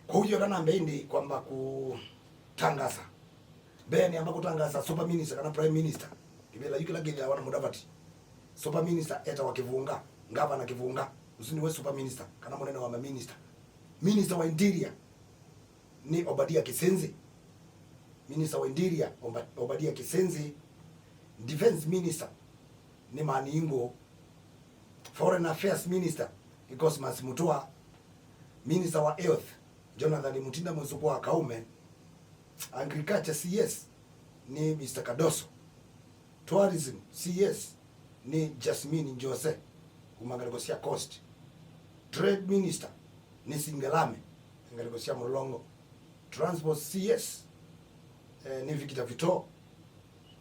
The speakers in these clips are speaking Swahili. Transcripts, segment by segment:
Kwa hiyo kana mbendi kwamba kutangasa mbee niamba kutangasa super minister kana prime minister kibela yukila kile wana Mudavadi. Super minister eta wa Kivunga, ngavana Kivunga usini we super minister kana munene wa minister. Minister wa interior ni Obadia Kisenzi. Minister wa interior Obadia Kisenzi. Defense minister ni Maningo. Foreign affairs minister ni Cosmas Mutua. Minister wa health Jonathan Mutinda Muzukwa wa Kaume. Agriculture CS ni Mr. Kadoso. Tourism CS ni Jasmine Njose kumangalikosia Coast. Trade minister ni Singalame ngalikosia Mulongo. Transport CS ni Victor Vito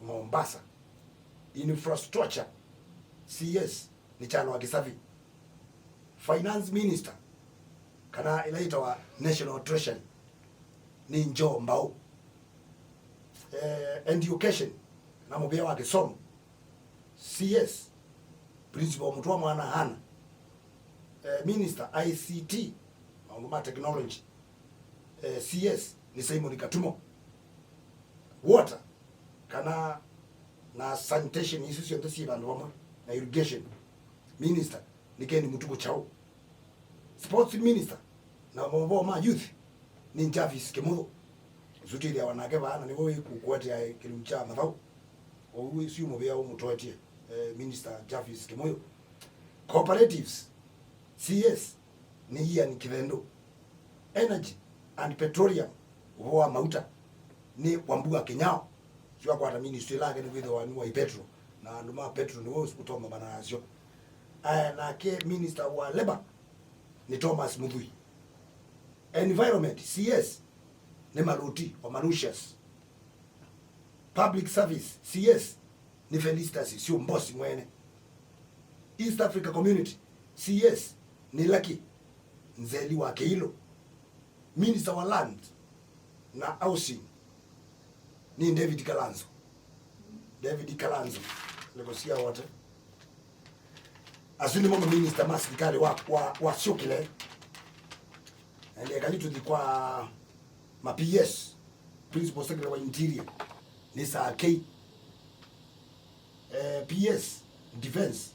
Mombasa. Infrastructure CS ni Chalo wa Kisavi. Finance minister kana ilaitwa wa National Treasury ni Njo Mbao. Education na mubia wa kisomo CS principal Mutua Mwana Hana. Minister ICT maundu ma technology CS ni Simon Katumo. Water kana na sanitation isu cionthe ci vandu vamwe na irrigation minister ni Ken Mutuku Chau. Sports minister na maũvoo ma youth ni Jarvis Kimuthu zutithia wanake vana niwe wikukwetea kilungu cha mathau ou si muvia umutoetie minister Jarvis Kimuyu. Cooperatives CS ni Ian Kivendo. Energy and petroleum uvo wa mauta ni Wambua Kinyao sio kwata ministry lake ni kwithwa ni wa petro na andu ma petro ni wo utoma bana nacio. Aya, nake minister wa labor ni Thomas Muthui. Environment CS ni Maluti wa Mauritius. Public Service CS ni Felicitas sio mbosi mwene. East Africa Community CS ni Lucky Nzeli wa Keilo. Minister wa Land na Housing ni David Kalanzo. David Kalanzo nikosia wote asini mama minister ma serikali wa Syokile and kalitu kwa ma PS principal secretary wa interior ni Saakei. PS defense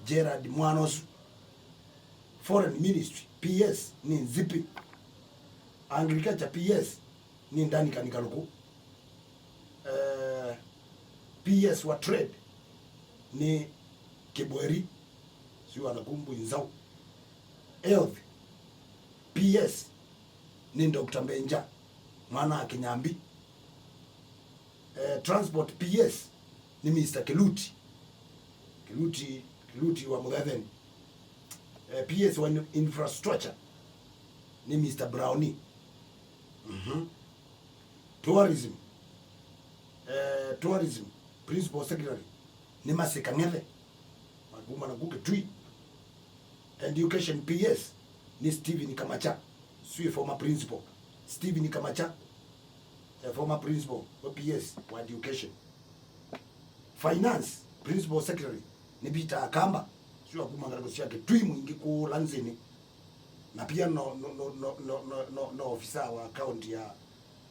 Gerard Mwanosu. Foreign ministry PS ni Nzipi. Agriculture PS ni Ndani Kanikaluku. PS wa trade ni Kibweri sio anakumbu nzau. Health PS ni Dr. Mbenja mwana Kinyambi. Transport PS ni Mr. Kiluti. Kiluti wa Muthetheni. PS wa infrastructure ni Mr. Brownie. Tourism. Tourism principal secretary ni Masika Ngethe Maguma na Guge Tui. Education PS ni Steven Kamacha, sio former principal. Steven Kamacha, former principal wa PS wa education. Finance principal secretary ni Peter Akamba, sio akuma ngalo yake tui mwingi ku Lanzini, na pia no officer wa county ya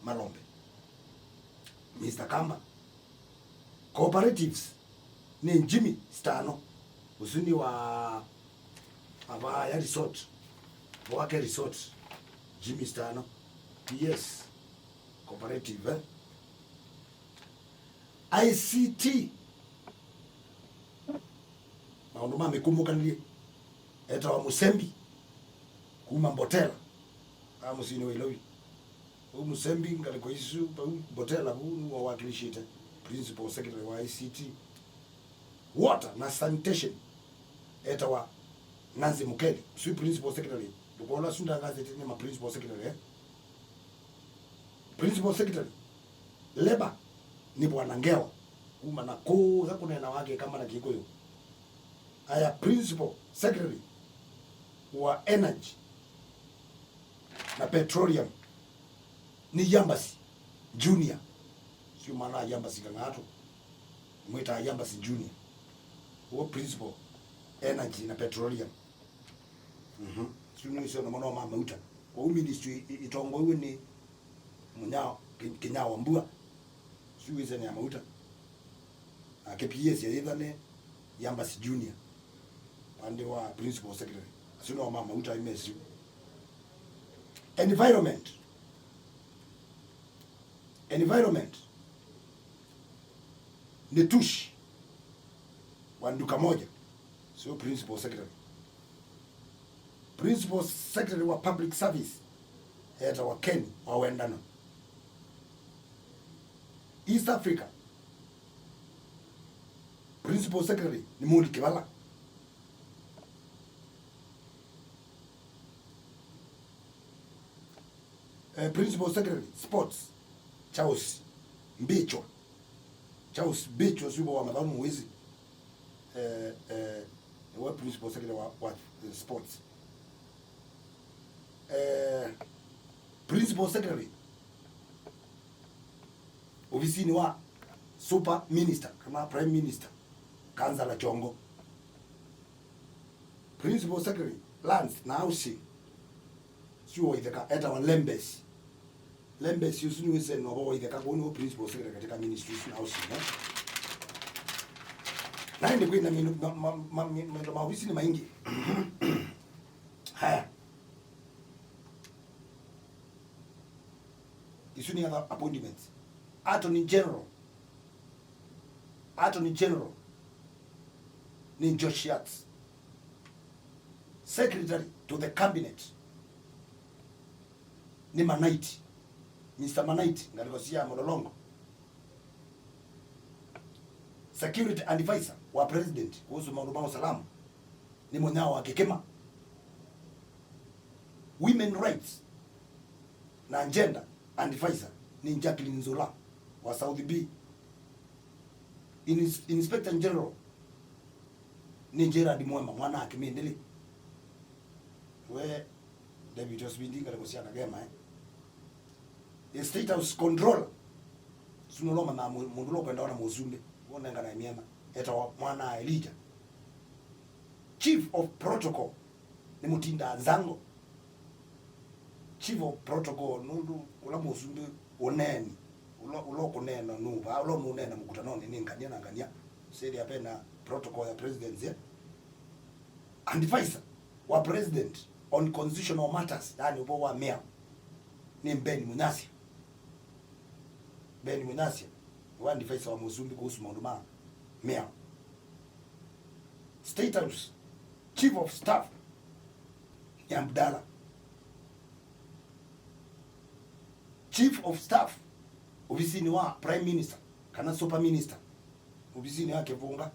Malombe Mr. Kamba. Cooperatives ni Jimmy Stano usuni wa aba ya resort wake resort Jimmy Stano PS cooperative. ICT maundu ma mikumbukanire eta wa Musembi kuma Mbotela amusini wa Ilovi u Musembi ngaliko isu Mbotela bu wa wakilishite principal secretary wa ICT. Water na sanitation eta wa Nancy Mukeli si principal secretary ndikola sunda ngazi ni ma principal secretary. Principal secretary labor ni bwana Ngewa kuma na kuza kunena wake kama na Kikuyu. Aya, principal secretary wa energy na petroleum ni Yambasi Junior, sio maana Yambasi kang'ato mwita Yambasi Junior huo principal energy na petroleum. Sio ni sio na mwana mama uta. Kwa ministry itongoiwe ni Munyao Kinyao Mbua siwise ni ya mauta AKPS yaithane Yambasi Junior pande wa principal secretary asino wa mauta imesi. Environment ni Tush wa Nduka moja, sio principal secretary. Principal secretary wa public service eta wa Ken wa Wendano. East Africa principal secretary ni Muli Kibala. Principal secretary sports Charles Mbichwa. Charles Mbichwa sio wa madhamu wizi. Wa principal secretary wa sports. Principal secretary ofisini wa super minister kama prime minister Kanzala Chongo. Principal secretary lands na housing sio waitheka eta wa Lembes. Lembes yusuni wese no bo waitheka kwa ni principal secretary katika ministry na housing, eh? Na ndi kwina mindu maofisi ni maingi. Haya. Isuni other appointments. Attorney General. Attorney General ni Josh Yats. Secretary to the cabinet ni Manaiti. Mr. Manaiti ngalikosia Mololongo. Security advisor wa president kuhusu mambo ya usalama ni Munyao wa Kikema. Women rights na gender advisor ni Jacqueline Nzola wa South B. Inspector General ni Gerard Mwema mwana akimendele. We David Osbindi ngalikosia Kagema, eh. The State House Controller sunoloma na mundu lokwenda ona muzumbe wonenga na miema eta wa mwana Elijah. Chief of Protocol ni Mutinda Nzango. Chief of Protocol nundu kula muzumbe oneni ulo kunena nuba ulo munena mkutano ni ngania na ngania sedi apena protocol ya presidency, eh? Advisor wa president on constitutional matters, yani upo wa mayor ni Ben Munyasia. Ben Munyasia wa advisor wa muzumbi kuhusu maundu ma mayor. State House Chief of Staff ni Abdalla. Chief of Staff ofisini wa Prime Minister kana Super Minister ofisini wake vunga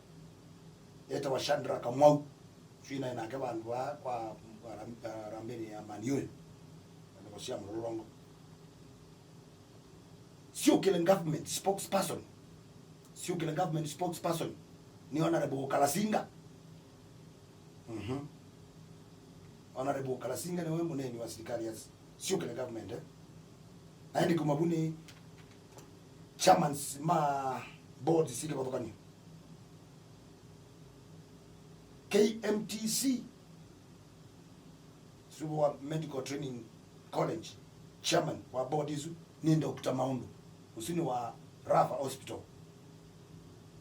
eta wa Chandra Kamau shina inake bandu wa kwa rambeni ya Maniwe nikosia mlolongo. Sio kile government spokesperson. Sio kile government spokesperson ni Honorable Kalasinga. Honorable Kalasinga ni wewe munene wa serikali ya sio kile government, eh. Naende kumabuni chairman ma board sike batokani. KMTC Subo Medical Training College chairman wa board isu ni Dr. Maundu usini wa Rafa Hospital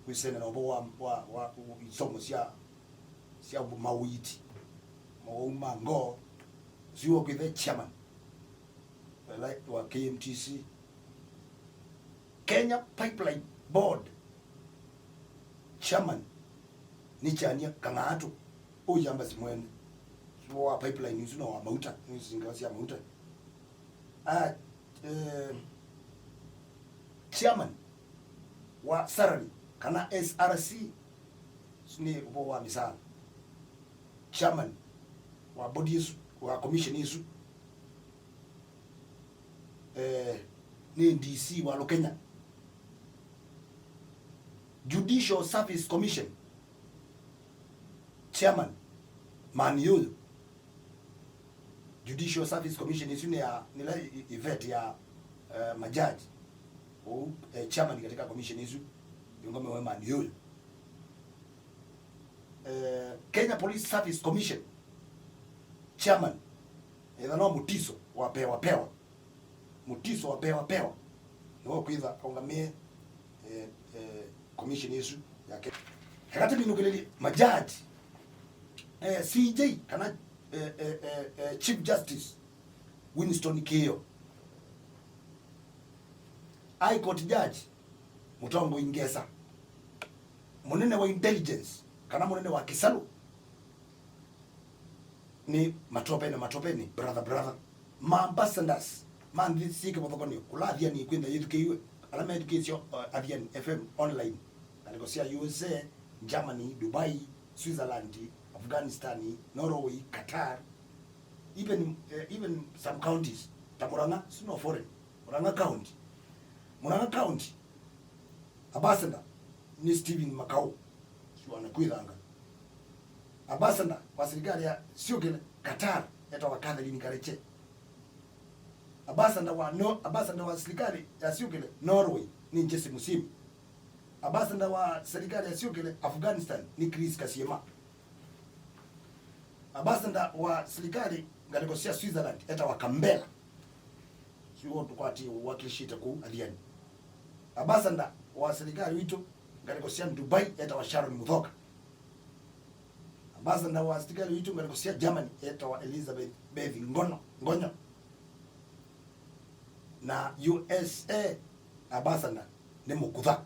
kwisene na obo wa isomo sia mawiti mauma ngo ziwo kwithe chairman wa KMTC. Kenya Pipeline Board chairman ni Chania Kang'ato uyamba simwene wa pipeline usino wa mauta nizinga sia mauta. Chairman wa salary kana SRC ni ubo wa misala. Chairman wa body yesu wa commission yesu, ni DC wa Lokenya. Judicial Service Commission chairman Maniyoyo. Judicial Service Commission yesu ni ya ni la event ya majaji. Chairman katika commission yesu yongome wa Maniyoyo. Kenya Police Service Commission chairman Ethano Mutiso Wa pewa pewa, Mutiso wa pewa pewa niwe kwitha aungamie commission isu yake. Hekati minukilili majaji, CJ kana Chief Justice Winston Kiyo, High Court Judge Mutongo Ingesa, munene wa intelligence kana munene wa kisalu ni Matopeni. Matopeni brother brother ma ambassadors manthi sike muthokonio kula athiani kwintha yithukeiwe ala methukisio Athiani FM online ngaliko cia USA, Germany, Dubai, Switzerland, Afghanistan, Norway, Qatar, even some counties ta Murang'a. Sino foreign Murang'a County, Murang'a County ambassador ni Stephen Makau siwana kwithanga. Ambassador wa serikali ya sio Qatar etwa Catherine Kareche. Ambassador wa no ambassador wa serikali ya sio Norway ni Jesse Musimi. Ambassador wa serikali ya sio Afghanistan ni Chris Kasiema. Ambassador wa serikali ngaliko cia Switzerland eta wa Kambela sio tukwati wakilishite ku Athiani. Ambassador wa serikali witu ngaliko cia Dubai eta wa Sharon Muthoka. Ambassador wa serikali witu ngaliko cia Germany eta wa Elizabeth Beth Ngono Ngonyo, na USA ambassador ni Mukutha.